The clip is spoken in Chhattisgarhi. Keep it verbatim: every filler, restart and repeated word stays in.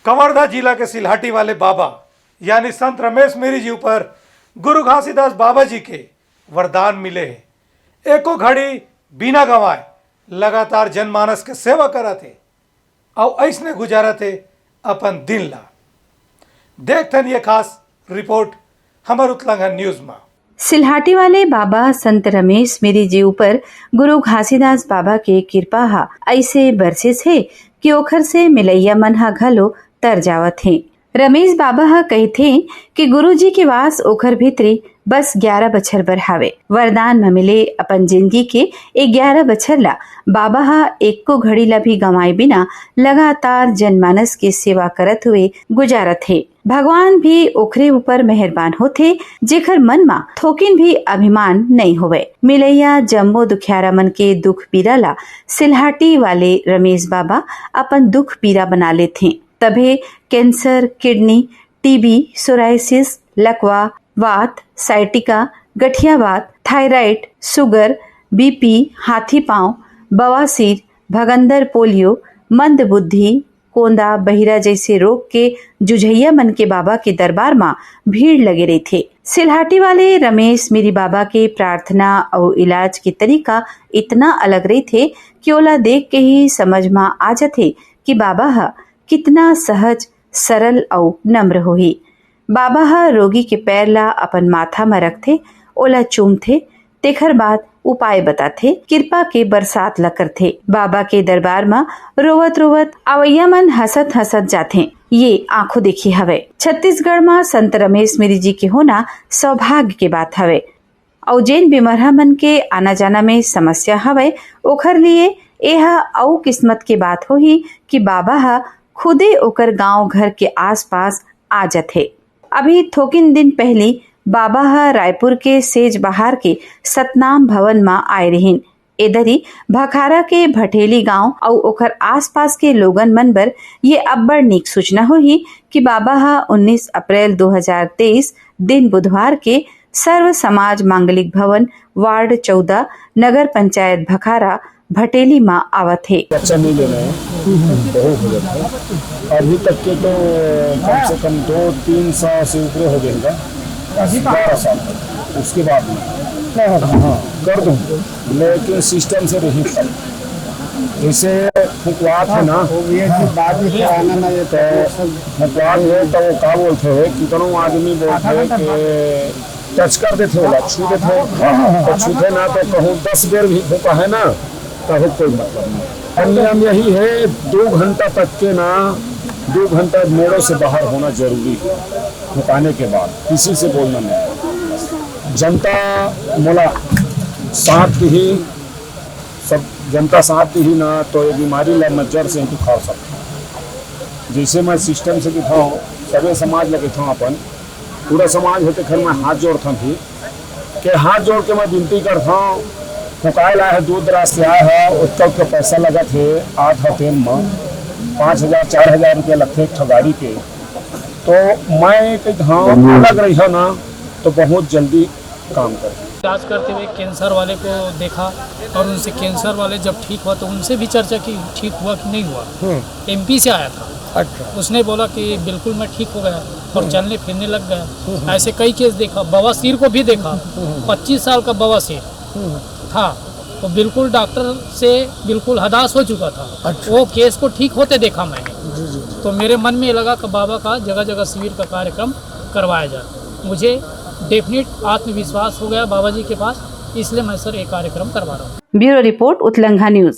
कवर्धा जिला के सिलहाटी वाले बाबा यानी संत रमेश मिरी जी ऊपर गुरु घासीदास बाबा जी के वरदान मिले हे। एको घड़ी बिना गंवाए लगातार जनमानस के सेवा करत हे अउ अइसने गुजारत हे अपन दिन ला। देखथन ये खास रिपोर्ट हमर उत्तलंघन न्यूज मा। सिलहाटी वाले बाबा संत रमेश मिरी जी ऊपर गुरु घासीदास बाबा के किरपा ह अइसे बरसिस हे कि ओखर से मिलइया मन ह घलो तर जावत हे। रमेश बाबा ह कहिथे कि गुरु जी के वास ओखर भीतरी बस ग्यारा बछर बर हावे। वरदान म मिले अपन जिनगी के ए ग्यारा बछर ला बाबा ह एको घड़ी ला भी गंवाए बिना लगातार जनमानस के सेवा करत हुए गुजारत हे। भगवान भी ओखरे ऊपर मेहरबान होथे, जेखर मन म थोकिन भी अभिमान नइ होवय। मिलइया जम्मो दुखियारा मन के दुख पीरा ला सिलहाटी वाले रमेश बाबा अपन दुख पीरा बना लेथे। तभे कैंसर, किडनी, टीबी, सोराइसिस, लकवा, वात, साइटिका, गठिया वात, थायराइड, सुगर, बीपी, हाथी पांव, बवासीर, भगंदर, पोलियो, मंदबुद्धि, कोंदा, बहिरा जइसे रोग के जुझइया मन के बाबा के दरबार म भीड़ लगे रहिथे। सिलहाटी वाले रमेश मिरी बाबा के प्रार्थना अउ इलाज के तरीका इतना अलग रहिथे कि ओला देख के ही समझ म आ जथे कि बाबा ह कितना सहज, सरल अउ नम्र होही। बाबा ह रोगी के पैर ला अपन माथा म रखथे, ओला चूमथे, तेखर बाद उपाय बताथे, किरपा के बरसात ला करथे। बाबा के दरबार म रोवत-रोवत अवइया मन हंसत-हंसत जाथे। ये आंखों देखी हवय। छत्तीसगढ़ म संत रमेश मिरी जी के होना सौभाग्य के बात हवय। अउ जेन बिमरहा मन के आना-जाना में समस्या हवय, ओखर लिए एह अउ किस्मत के बात होही कि बाबा ह खुदे ओकर गांव घर के आसपास आ जथे। अभी थोकिन दिन पहिली बाबा ह रायपुर के सेज बहार के सतनाम भवन म आए रिहिन। एदरी भखारा के भटेली गांव अउ ओखर आसपास के लोगन मन बर ये अब्बड़ नीक सूचना होही कि बाबा ह उन्नीस अप्रैल दो हज़ार तेईस दिन बुधवार के सर्व समाज मांगलिक भवन वार्ड चौदह नगर पंचायत भखारा भटेली म आवत हे। बच्चा नहीं लेना है, बहुत हो जाता है। अभी तक के तो कम से कम दो तीन सौ से ऊपर हो जाएगा, ग्यारह साल तक। उसके बाद में हाँ, कर दूँ, लेकिन सिस्टम से नहीं कर। जैसे फुकवात है ना, वो भी है कि बाद में कराना ना, ये तो फुकवात है तो वो का बोलते हैं, कितनों आदमी बोलते हैं कि टच कर देथे ओला, छू देथे, तो छूथे ना तो कहूँ दस बेर भी फूंका है ना, तब कोई मतलब नहीं। और नियम यही है, दो घंटा तक के ना, दो घंटा मेड़ों से बाहर होना जरूरी है। फुंकाने के बाद किसी से बोलना नहीं। जनता मोला साथ ही, सब जनता साथ ही ना, तो ये बीमारी ला मैं जड़ से उखाड़ सकता हूँ। जैसे मैं सिस्टम से दिखाऊँ, सभी समाज लगे था अपन, पूरा समाज होते घर में हाथ जोड़थन भी, के हाथ जोड़ के मैं विनती करथन, फुकाए ला है, दूर दराज से आए है, ओतका के पैसा लगत है, आत ह तेल में पाँच हजार, चार हजार रुपया लगथे एक ठो गाड़ी के। तो मैं कहत हूँ, अलग रही ना, तो बहुत जल्दी काम कर। इलाज करते हुए कैंसर वाले को देखा और उनसे कैंसर वाले जब ठीक हुआ तो उनसे भी चर्चा की, ठीक हुआ कि नहीं हुआ। एमपी से आया था। अच्छा। उसने बोला कि बिल्कुल मैं ठीक हो गया और चलने फिरने लग गया। ऐसे कई केस देखा, बवासीर को भी देखा। पच्चीस साल का बवासीर था, वो बिल्कुल डॉक्टर से बिल्कुल हदास हो चुका था। अच्छा। वो केस को ठीक होते देखा मैंने। जी, जी। तो मेरे मन में ये लगा कि बाबा का जगह जगह शिविर का कार्यक्रम करवाया जाए। मुझे डेफिनेट आत्मविश्वास हो गया बाबा जी के पास, इसलिए मैं सर ये कार्यक्रम करवा रहा हूँ। Bureau report, Utlangha news.